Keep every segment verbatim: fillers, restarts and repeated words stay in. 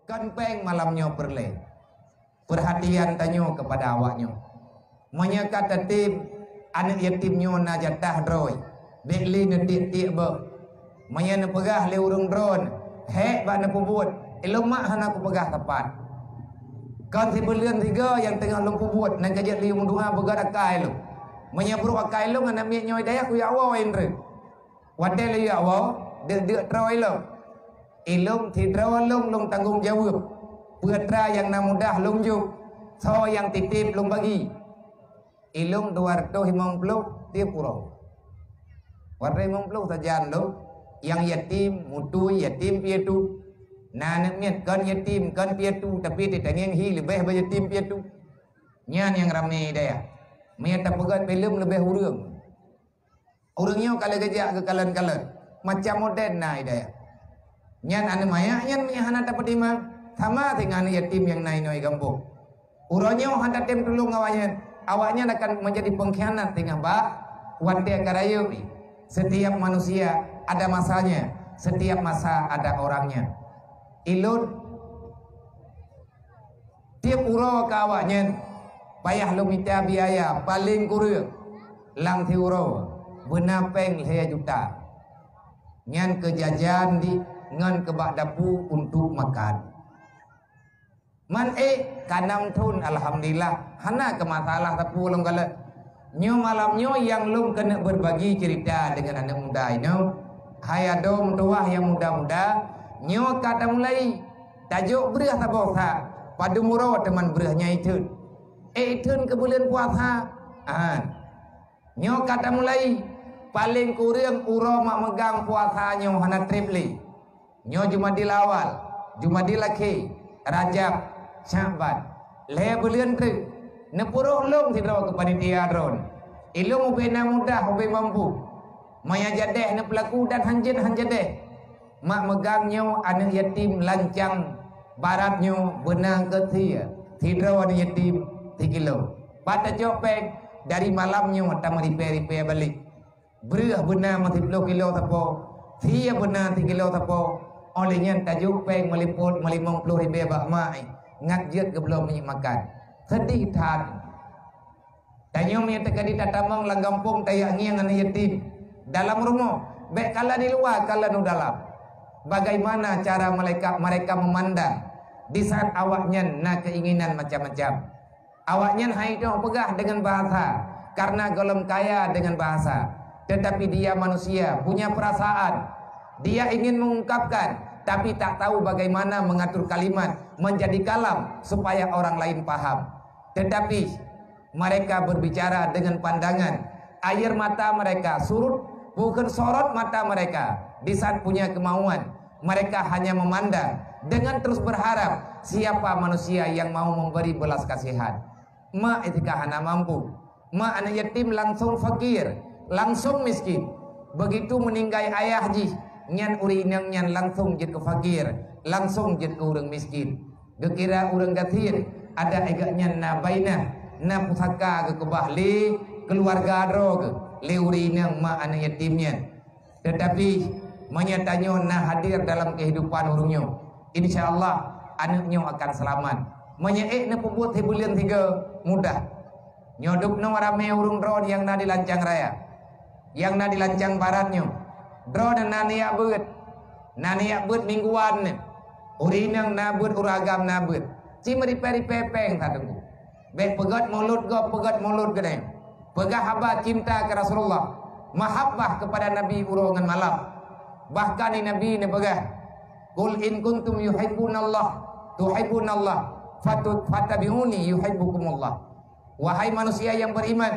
Kon péng malam nyoe peureulée. Peurhatian tanyoe keupada awaknyoe. Meunyoe ka tatem, aneuëk yatim nyoe na jatah droe, bék lé neutiek-tiek beuh. Meunyoe neupeugah lé ureuëng droeneuh, "Hék bak neupeubuet," ilôn mak hana kupeugah sapat. Kon sibuleuen sigoe nyang teungoh lôn peubuet, nan ka jeuet lé meudoá beugét akai lôn. Meunyoe brok akai lôn, aneuëk miet nyoe dayah kujak woe indreuk. Watée lôn jak woe, deuk-deuk troe lôn. Ilôn sidroe lôn, lôn tanggong jaweueb. Peue atra nyang na mudah lôn jok, soe nyang tieb-tieb lôn bagi. Ilôn dua ratus limong ploh tieb uroe. Dua ratus limong ploh sajan lôn, nyang yatim, mutui, yatim piatu. Na aneuëk miet kon yatim, kon piatu, tapi teutangieng hi leubeh bak yatim piatu. Nyan nyang ramé dayah. Meunyoe tapeugét filem leubeh ureuëng. Ureuëng nyoe ka lheueh geujak geukalon-kalon, macam modern na i dayah. Nyan aneuëk manyak nyan meunyoe hana tapeutimang, sama deungon aneuëk yatim nyang na inoe gampông. Uroe nyoe hana tem tulông awaknyan, awaknyan akan menjadi pengkhianat teungoh bak watée ka rayeuk. Setiap manusia ada masanya, setiap masa ada orangnya. Ilôn tieb uroe keu awaknyan payah lôn mita biaya paleng kureueng lam siuroe beuna péng lhée juta. Nyan keu jajan di ngon keu bak dapu untuk makan. Man ék ka nam thon, alhamdulillah, hana keu masalah sapeue lôn galak. Nyoe malam nyoe nyang lôn keuneuk beurbagi ceurita deungon aneuëk muda inoe. Hai adoe meutuwah nyang muda-muda, nyoe ka tamulai. Tajok breueh saboh sa, padum uroe teuma breueh nyan itheun. Ék itheun keu buleuen puasa. An. Nyoe ka tamulai, paleng kureueng uroe mak meugang puasa nyoe hana treb lé. Nyoe Jumadil Awal, Jumadil Akhé, Rajab, Syakban. Lhée buleuen treuk, neupeuroh lôn sidroe keu panitia droeneuh. Ilôn ubé na mudah ubé mampu. Maya jadéh neupeulaku dan hanjeuet hanjadéh. Mak meugang nyoe aneuëk yatim lancang barat nyoe beuna keu sie, sidroe aneuëk yatim sikilo. Pat tacok péng, dari malam nyoe tameuripée-ripée balek. Breueh beuna meusiploh kilo sapo, sie beuna sikilo sapo, óh lheueh nyan tajok péng meulipot meulimong ploh ribée bak mak, ngat jeuet geubloe minyeuk makan. Sedih that. Tanyoe meunyoe teuka di tatamong lam gampông tajak ngieng aneuëk yatim dalam rumoh, bék kala di luwa, kala u dalam. Bagaimana cara mereka, mereka memandang di saat awaknyan na keinginan macam-macam? Awaknyan hai teuh peugah dengan bahasa, karena golom kaya dengan bahasa. Tetapi dia manusia, punya perasaan. Dia ingin mengungkapkan, tapi tak tahu bagaimana mengatur kalimat menjadi kalam supaya orang lain paham. Tetapi mereka berbicara dengan pandangan, air mata mereka surut, bukan sorot mata mereka di saat punya kemauan. Mereka hanya memandang dengan terus berharap siapa manusia yang mau memberi belas kasihan. Mak itika hana mampu. Mak aneuëk yatim langsung fakir, langsung miskin. Begitu meninggai ayah jih, nyan ureuëng inong nyan langsung jeuet keu fakir, langsung jeuet keu ureuëng miskin. Geukira ureuëng gasien, adak geuh nyan na bainah, na pusaka geukeubah lé keuluwarga droe geuh, lé ureuëng inong mak aneuëk yatim nyan. Tetapi, meunyoe tanyoe na hadir dalam kehidupan ureuëng nyoe, insya Allah aneuëk nyoe akan seulamat. Meunyoe ék neupeubuet sibuleuen sigoe, mudah. Nyoe dubnoe ramé ureuëng droe nyang na di Lancang Raya, nyang na di Lancang Barat nyoe. Droe na neujak beuet, na neujak beuet mingguan nyoe. Ureuëng inong na beuet, ureuëng agam na beuet. Ci meuripée-ripée péng that teungku. Bék peugét mulôt gob, peugét mulôt geutanyoe. Peugah haba cinta keu Rasulullah, mahabbah keupada Nabi uroe ngon malam. Bahkan di Nabi neupeugah, "Qul in kuntum yuhibbunallah, tuhibbunallah, fatu-, fattabi'uni yuhibbukumullah." Wahai manusia yang beriman,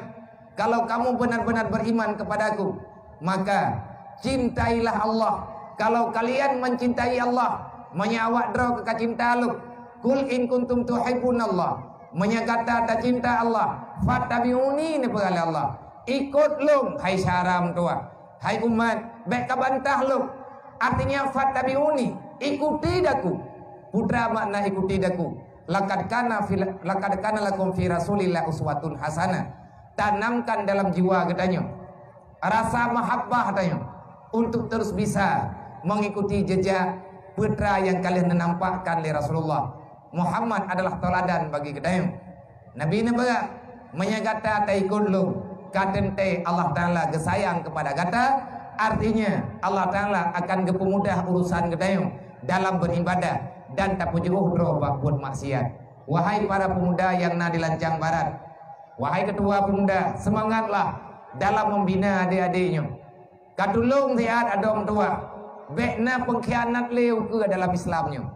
kalau kamu benar-benar beriman kepadaku, maka cintailah Allah. Kalau kalian mencintai Allah, meunyoe awak droe ka cinta lôn, "Qul in kuntum tuhibbunallah," meunyoe gata tacinta Allah, "fattabi'uni," neupeugah lé Allah, "Ikot lôn, hai syedara meutuwah." Hai umat, bék kabantah lôn. Artinya, "Fattabi'uni," ikuti daku. Peue makna ikuti daku? "Laqad kana fil, laqad kana lakum fi Rasulillah uswatun hasanah." Tanamkan dalam jiwa geutanyoe rasa mahabbah tanyoe untuk terus bisa mengikuti jejak Peue teuma nyang ka lheueh neunampakkan lé Rasulullah, Muhammad adalah tauladan bagi geutanyoe. Nabi neupeugah, "Meunyoe gata taikot lôn, ka teuntée Allah Taala geusayang keupada gata." Artinya, Allah Taala akan geupeumudah urusan geutanyoe dalam beuribadah dan tapeujiôh droe bak buet maksiat. Wahai para pemuda nyang na di lancang barat, wahai ketua pemuda, seumangatlah dalam membina adék-adék nyoe. Ka tulông siat adoe meutuwah, bék na peungkhianat lé ukeue dalam Islam nyoe.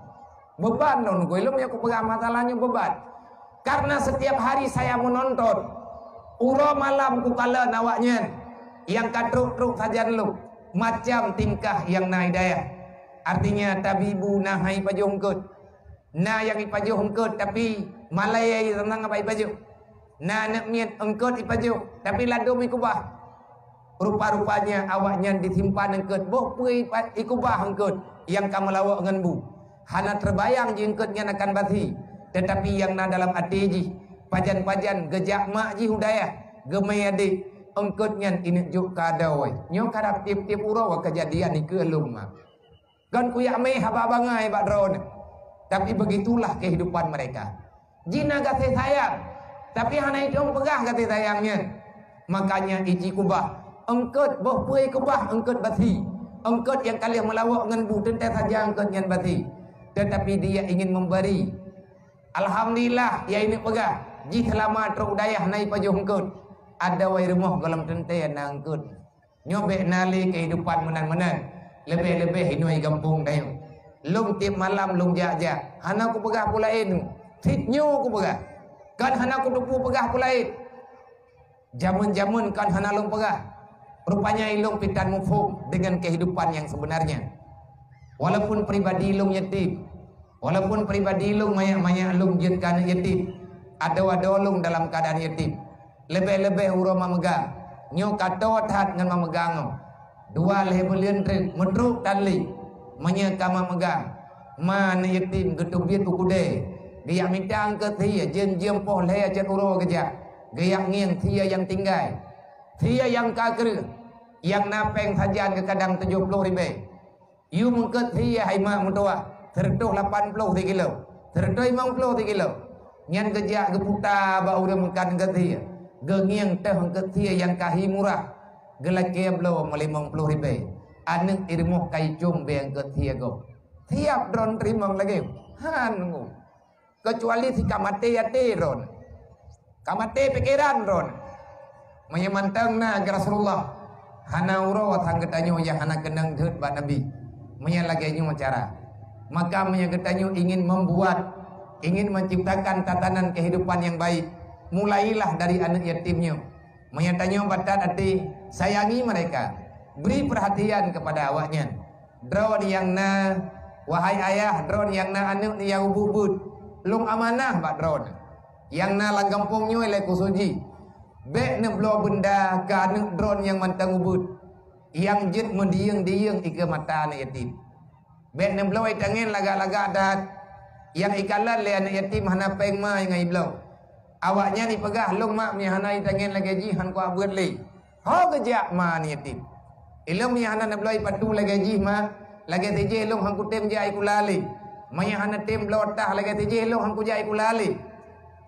Beuban lôn, goe lôn nyang kupeugah masalah nyoe beuban. Karena setiap hari saya menonton, uroe malam kukalon awaknyan nyang ka trok-trok sajan lôn, macam tingkah nyang na hidayah. Artinya, tabibu na hai pajoh eungkot. Na nyang ipajoh eungkot, tapi malée sanang bak ipajoh. Na aneuk miet eungkot ipajoh, tapi ladôm ikubah. Rupa-rupanya awaknyan disimpan eungkot, boh peue ipa-, ikubah eungkot nyang ka meulawok ngon bu. Hana teubayang jih eungkot nyan akan basi, teutapi nyang na dalam até jih, pajan-pajan geujak mak jih u dayah, geumé adék, eungkot nyan ineuk jok keu adoe. Nyoe karab tieb-tieb uroe keujadian dikeue lôn mak. Kon kuyak mé haba bangai bak droeneuh, tapi begitulah kehidupan mereka. Jih na gaséh sayang, tapi hana itong peugah gaséh sayang nyan. Makanya iji kubah eungkot, boh peue kubah eungkot basi, eungkot nyang ka lheueh meulawok ngon bu teuntée saja eungkot nyan basi. Tetapi dia ingin memberi. Alhamdulillah, ia ini peugah, jih seulama trok u dayah na ipajoh eungkot. Adoe rumoh gohlom teuntée na eungkot. Nyoe bék na lé keuhidupan meunan-meunan, leubeh-leubeh inoe gampông tanyoe. Lôn tieb malam lôn jak-jak, hana kupeugah peue laén, cit nyoe kupeugah. Kan hana kuteupeue peugah peue laén. Jameun-jameun kan hana lôn peugah. Rupanya ilôn pitan muphom deungon keuhidupan nyang seubeunarnya. Walaupun pribadi lôn yatim, Walaupun pribadi lôn manyak-manyak lôn jeuet keu aneuk yatim, adoe-adoe lôn dalam keuadaan yatim. Leubeh-leubeh uroe mameuga, nyoe ka toe that ngon mameuga nyoe. Dua lhée buleuen treuk meutrok tan lé. Meunyoe ka mameuga, ma aneuk yatim geuteubiet u keudée, geujak mita eungkot sie, jeuem-jeuem poh lhée cit uroe geujak, geujak ngieng sie nyang tinggai. Sie nyang ka kreueh, nyang na péng sajan geukadang tujoh ploh ribée. Yue meungkot sie hai mak meutuwah, seureutôh lapan ploh sikilo, seureutôh limong ploh sikilo. Nyan geujak geuputa bak ureuëng meukat eungkot sie, geungieng teuh eungkot sie nyang ka hi murah, geulakée bloe meulimong ploh ribée. Aneuk i rumoh ka icong bée eungkot sie gob. Siab droe teurimong lagée? Han ngon. Keucuali si ka maté até droe, ka maté pikeran droe. Meunyoe mantong na keu Rasulullah, hana uroe sang geutanyoe nyang hana keunong jeuet bak Nabi. Meunyoe lagée nyoe cara, maka meunyoe geutanyoe ingin membuat, ingin menciptakan tatanan kehidupan yang baik, mulailah dari aneuk yatim nyoe. Meunyoe tanyoe batat até, sayangi mereka, beri perhatian kepada awaknyan. Droe nyang na, wahai ayah, droe nyang na aneuk nyang ubit-ubit, lôn amanah bak droe. Nyang na lam gampông nyoe lé khusos jih, bék neubloe beunda keu aneuk droe nyang mantong ubit, nyang jeuet meudiyeueng-diyeueng ikeue mata aneuk yatim. Bék neubloe itangen lagak-lagak that, nyang ikalon lé aneuk yatim hana péng ma nyang ibloe. Awaknyan ipeugah, "Lôn mak, meunyoe hana itangen lagée jih, han kuabeuet lé." Ho geujak ma aneuk yatim. Ilôn meunyoe hana neubloe ipatu lagée jih mak, lagée tijih lôn han kutem jak ikula lé. Meunyoe hana tem bloe tah lagée tijih lôn han kujak ikula lé.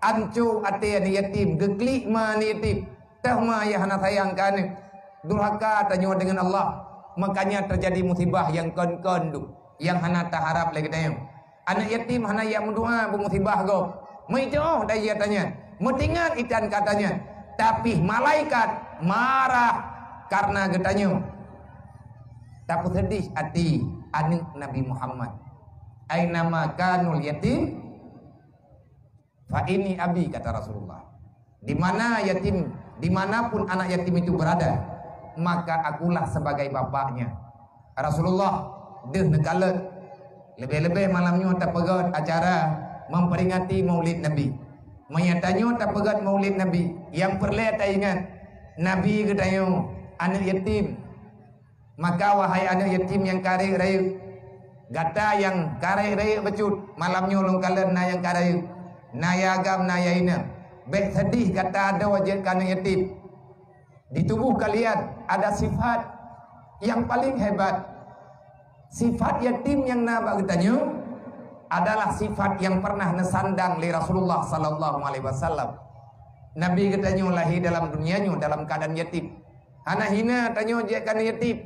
Anco até aneuk yatim, geuklik ma aneuk yatim. Teuh ma nyang hana sayang keu aneuk. Durhaka tanyoe deungon Allah. Makanya terjadi musibah nyang kon-kon duek, nyang hana taharab lé geutanyoe. Aneuk yatim hana jak meudoa beumusibah gob. Meuidoh daya tanyan, meutingat itan keu tanyan. Tapi malaikat marah karena geutanyoe. Tapeuseudeh até aneuk Nabi Muhammad. "Aina ma kanal yatim, fa inna abi," kata Rasulullah. "Di mana yatim, di mana pun anak yatim itu berada, maka akulah sebagai bapaknya." Rasulullah deuh neukalon, leubeh-leubeh malam nyoe tapeugét acara memperingati Maulid Nabi. Meunyoe tanyoe tapeugét Maulid Nabi, nyang peureulée taingat Nabi geutanyoe, aneuk yatim. Maka, wahai aneuk yatim nyang ka rayeuk-rayeuk, gata nyang ka rayeuk-rayeuk bacut, malam nyoe lôn kalon na nyang ka rayeuk, na nyang agam, na nyang inong. Bék seudeh gata adoe jeuet keu aneuk yatim. Di tubuh kalian ada sifat yang paling hebat. Sifat yatim nyang na bak geutanyoe adalah sifat nyang pernah neusandang lé Rasulullah sallallahu alaihi wasallam. Nabi geutanyoe lahé dalam dunia nyoe dalam keuadaan yatim. Hana hina tanyoe jeuet keu yatim.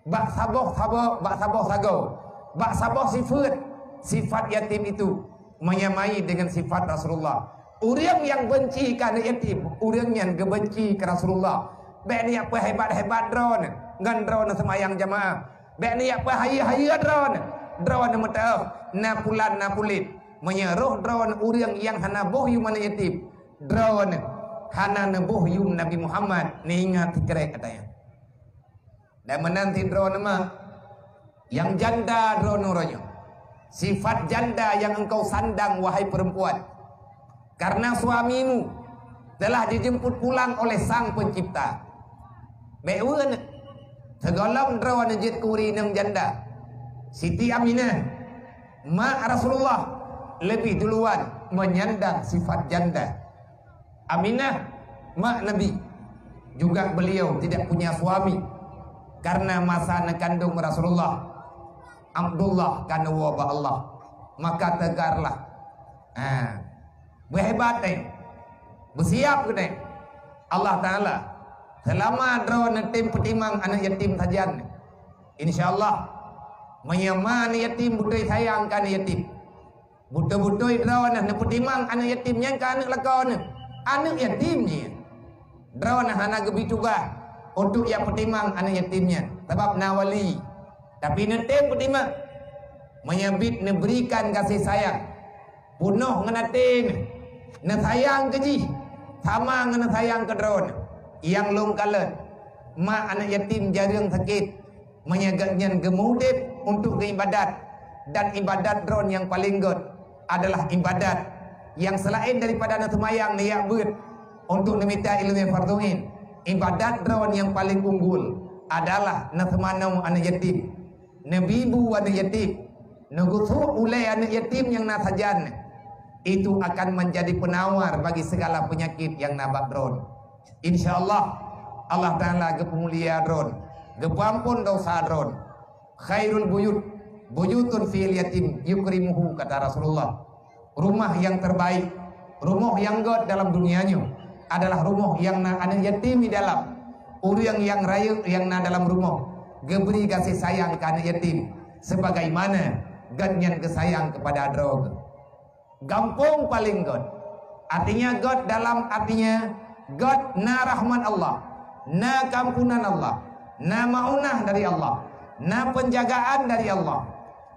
Bak saboh-saboh, bak saboh sagoe, bak saboh sifat, sifat yatim itu menyamai dengan sifat Rasulullah. Ureuëng nyang benci keu aneuk yatim, ureuëng nyan geubenci keu Rasulullah. Bék neujak peuhebat-hebat droeneuh ngon droeneuh seumayang jamaah. Bék neujak peuhayeue-hayeue droeneuh. Droeneuh meuteuoh na pulan na pulit. Meunyoe roh droeneuh ureuëng nyang hana boh yum aneuk yatim, droeneuh hana neuboh yum Nabi Muhammad, neuingat sikrek katanya. Dan meunan cit droeneuh ma, nyang janda droeneuh uroe nyoe. Sifat janda nyang engkau sandang, wahai perempuan, karena suamimu telah dijemput pulang oleh Sang Pencipta. Bék weueh, sigohlom droeneuh jeuet keu ureuëng inong janda. Siti Aminah, mak Rasulullah, lebih duluan menyandang sifat janda. Aminah, mak Nabi, juga beliau tidak punya suami karena masa neukandung Rasulullah, Abdullah ka neuwoe bak Allah. Maka teugarlah. Ha. Beuhebat deh. Beusiap keuh deh. Allah Taala, seulama droeneuh tem peutimang aneuk yatim sajan, insya Allah, meunyoe ma aneuk yatim beutôi sayang keu aneuk yatim, beutôi-beutôi droeneuh neupeutimang aneuk yatim nyan keu aneuk lakoe neuh. Aneuk yatim nyan droeneuh hana geubri tugaih untuk jak peutimang aneuk yatim nyan, sabab na wali. Tapi neutem peutimang, meunyoe bit neuberikan gaséh sayang peunoh ngon até neuh, neusayang keu jih sama ngon neusayang keu droeneuh. Nyang lôn kalon, mak aneuk yatim jareueng sakét, meunyoe gobnyan geumeuudeb untuk geuibadat, dan ibadat droeneuh nyang paleng gét adalah ibadat nyang seulaén daripada neuseumayang, neujak beuet untuk neumita ileumèe fardhu ain. Ibadat droeneuh nyang paleng unggul adalah neuseumanoe aneuk yatim, neubibu aneuk yatim, neugeusuek ulèe aneuk yatim nyang na sajan. Itu akan menjadi penawar bagi segala penyakit nyang na bak droeneuh. Insya Allah, Allah Taala geupeumulia droeneuh, geupeuampon dosa droeneuh. "Khairul buyut, buyutun fihil yatim yukrimuhu," kata Rasulullah. Rumoh nyang terbaik, rumoh nyang gét dalam dunia nyoe adalah rumoh nyang na aneuk yatim di dalam. Ureuëng nyang rayeuk nyang na dalam rumoh geubri gaséh sayang keu aneuk yatim, sebagaimana gobnyan geusayang keupada droe geuh. Gampông paleng gét. Artinya gét dalam artinya gét na rahmat Allah, na keampunan Allah, na maunah dari Allah, na penjagaan dari Allah.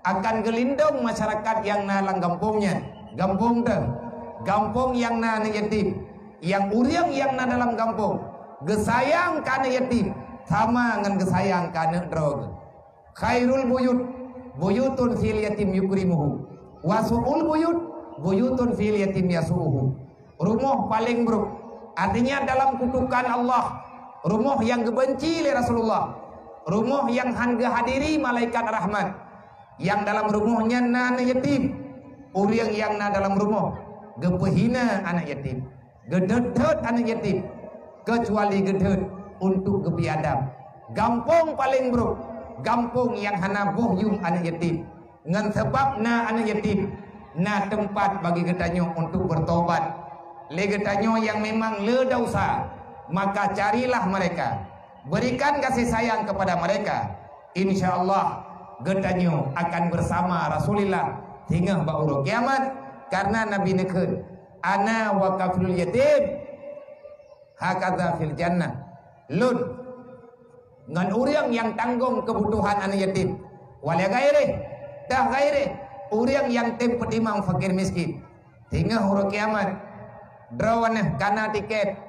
Akan geulindong masyarakat nyang na lam gampông nyan. Gampông teuh, gampông nyang na aneuk yatim, nyang ureuëng nyang na dalam gampông geusayang keu aneuk yatim sama ngon geusayang keu aneuk droe geuh. "Khairul buyut, buyutun fihil yatim yukrimuhu. Wa su'ul buyut, buyutun fihil yatim yasu'uhu." Rumoh paleng brok, artinya dalam kutukan Allah, rumoh nyang geubenci lé Rasulullah, rumoh nyang han geuhadiri malaikat rahmat, nyang dalam rumoh nyan na aneuk yatim. Ureuëng nyang na dalam rumoh geupeuhina aneuk yatim, geudhôt-dhôt aneuk yatim, keucuali geudhôt untuk geupiadab. Gampông paleng brok, gampông nyang hana boh yum aneuk yatim. Ngon sabab na aneuk yatim, na teumpat bagi geutanyoe untuk bertobat. Lé geutanyoe nyang memang le dosa, maka carilah mereka, berikan kasih sayang kepada mereka. Insya Allah, geutanyoe akan bersama Rasulullah singoh bak uroe kiamat, karena Nabi neukheun, "Ana wa kafilul yatim hakadza fil jannah." Lôn ngon ureuëng nyang tanggong keubutuhan aneuk yatim, wala ghairih, tah ghairih, ureuëng nyang tem peutimang fakir miskin. Singoh uroe kiamat, droeneuh ka na tiket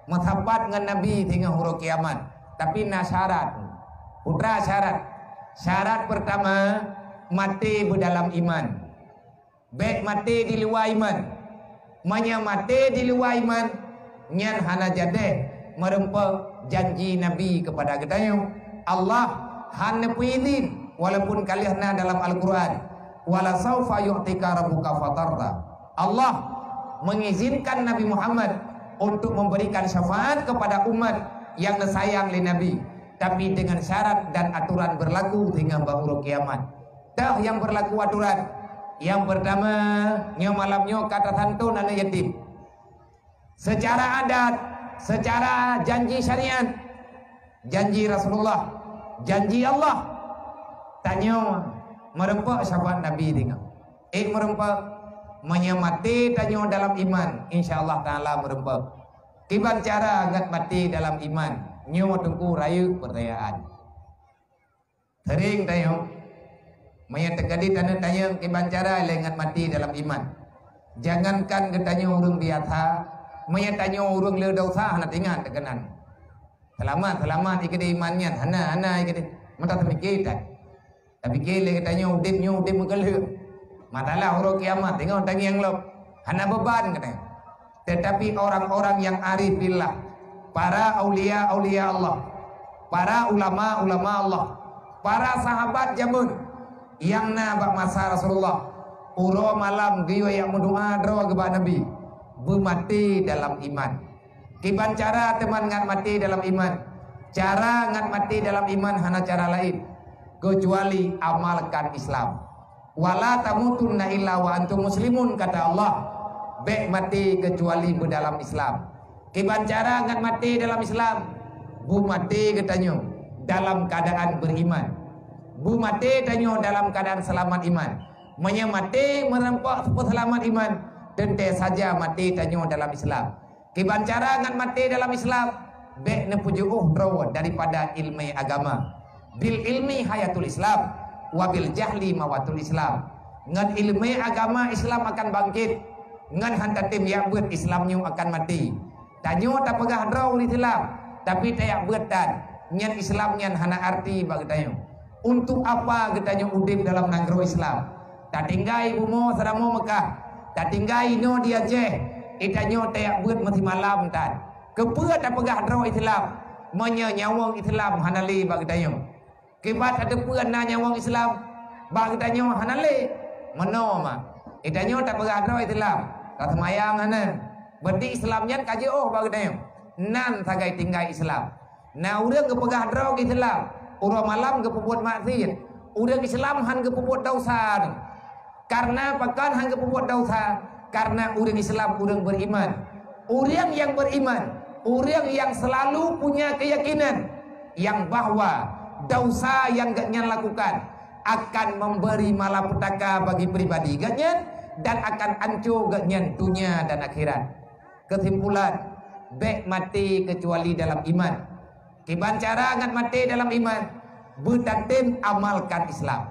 meusapat ngon Nabi singoh uroe kiamat. Tapi na syarat. Peue syarat? Syarat pertama, maté beudalam iman. Bék maté di luwa iman. Meunyoe maté di luwa iman, nyan hana jadeh meureumpok janji Nabi keupada geutanyoe. Allah hana peuizin, walaupun ka lheueh na dalam Al-Quran, "Wala saufa yu'tika rabbuka fatarda." Allah mengizinkan Nabi Muhammad untuk memberikan syafaat kepada umat yang disayang lé Nabi. Tapi dengan syarat dan aturan berlaku sehingga bak uroe kiamat. Toh nyang berlaku aturan. Nyang pertama, nyoe malam nyoe ka tasantun aneuk yatim. Secara adat, secara janji syariat, janji Rasulullah, janji Allah, tanyoe meureumpok syafaat Nabi singoh. Eh, meureumpok, meunyoe maté tanyoe dalam iman, insya Allah Taala meureumpok. Kiban cara ngat maté dalam iman, nyoe Teungku rayeuk peurtanyaan. Sering tanyoe, meunyoe teujadi taneuk tanyong kiban cara lé ngat maté dalam iman. Jangankan geutanyoe ureuëng biasa, meunyoe tanyoe ureuëng le desya hana teuingat teukenan. Seulamat, seulamat ikeu iman nyan, hana, hana ikeu. Meutateumiké that. Tapike lé geutanyoe udeb nyoe udeb meukeuleuek. Masalah uroe kiamat, teungoh tangieng lom. Hana beuban geutanyoe. Tetapi orang-orang yang arif billah, para aulia-aulia Allah, para ulama-ulama Allah, para sahabat jameun nyang na bak masa Rasulullah, uroe malam geuyue jak meudoa droe geuba Nabi, beumaté dalam iman. Kiban cara teuma ngat maté dalam iman? Cara ngat maté dalam iman hana cara laén, keucuali amalkan Islam. "Wala tamutunna illa wa antum muslimun," kata Allah. Bék maté keucuali beudalam Islam. Kiban cara ngat maté dalam Islam? Beumaté geutanyoe dalam keadaan beriman. Beumaté tanyoe dalam keadaan seulamat iman. Meunyoe maté meureumpok peuseulamat iman, teuntée saja maté tanyoe dalam Islam. Kiban cara ngat maté dalam Islam? Bék neupeujiôh droe daripada ileumé agama. "Bil ilmi hayatul Islam, wa bil jahli mawatul Islam." Ngon ileumé agama Islam akan bangkét, ngon han tatem jak beuet Islam nyoe akan maté. Tanyoe tapeugah droe ureuëng Islam, tapi tajak beuet tan, nyan Islam nyan hana arti bak geutanyoe. Untuk apa geutanyoe udeb dalam nanggroe Islam? Tatinggai bumoe seuramoe Meukah, tatinggai inoe di Aceh, geutanyoe tajak beuet meusimalam tan. Keupeue tapeugah droe Islam, meunyoe nyawöng Islam hana lé bak geutanyoe? Kiban tateupeue na nyawöng Islam bak geutanyoe hana lé? Meunoe ma, geutanyoe tapeugah droe Islam, taseumayang hana. Berarti Islam nyan ka jiôh bak geutanyoe. Nan sagai tinggai Islam. Na ureuëng geupeugah droe Islam, uroe malam geupeubuet maksiet. Ureuëng Islam han geupeubuet desya. Karena pakon han geupeubuet desya? Karena ureuëng Islam ureuëng beriman. Ureuëng nyang beriman, ureuëng nyang selalu punya keyakinan yang bahwa desya nyang geuhnyan lakukan akan memberi malapetaka bagi pribadi geuhnyan dan akan ancô geuhnyan dunia dan akhirat. Keusimpulan, bék maté keucuali dalam iman. Kiban cara ngat maté dalam iman? Beutatem amalkan Islam.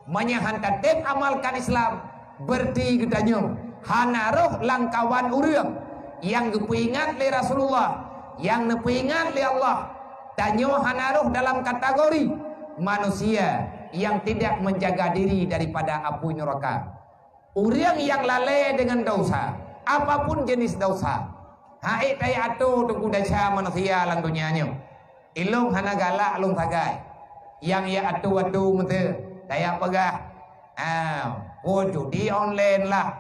Meunyoe han tatem amalkan Islam, berarti geutanyoe hana roh lam kawan ureuëng nyang geupeuingat lé Rasulullah, nyang neupeuingat lé Allah. Tanyoe hana roh dalam kategori manusia yang tidak menjaga diri daripada apui nuraka. Ureuëng nyang lalée deungon desya, apapun jenis desya, han ék tajak atô teungku desya manusia lam donya nyoe. Ilong hana galak lôn sagai. Nyang jak atô-atô meute, tajak peugah, ah, oh, judi online lah,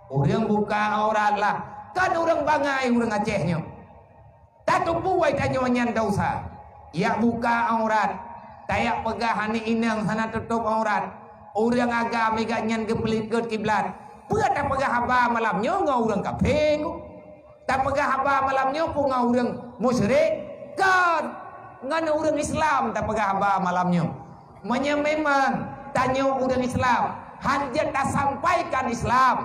ureuëng buka aurat lah, kan ureuëng bangai ureuëng Aceh nyoe. Tateupeue tanyoe nyan desya. Jak buka aurat, tajak peugah aneuk inong hana tutôb aurat. Ureuëng agam geuhnyan geupeulikot kiblat. Peue tapeugah haba malam nyoe ngon ureuëng kafé? Tapeugah haba malam nyoe peue ngon ureuëng musyrik? Kon, ngon ureuëng Islam tapeugah haba malam nyoe. Meunyoe memang tanyoe ureuëng Islam, han jeuet tasampaikan Islam,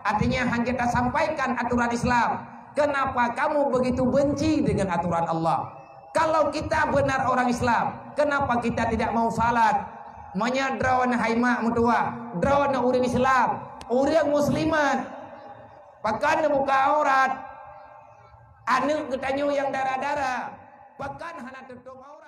artinya han jeuet tasampaikan aturan Islam, kenapa kamu begitu benci dengan aturan Allah? Kalau kita benar orang Islam, kenapa kita tidak mau salat? Meunyoe droeneuh hai mak meutuwah, droeneuh ureuëng Islam, ureuëng muslimat, pakon neubuka aurat? Aneuk geutanyoe nyang dara-dara, pakon hana tutôb aurat?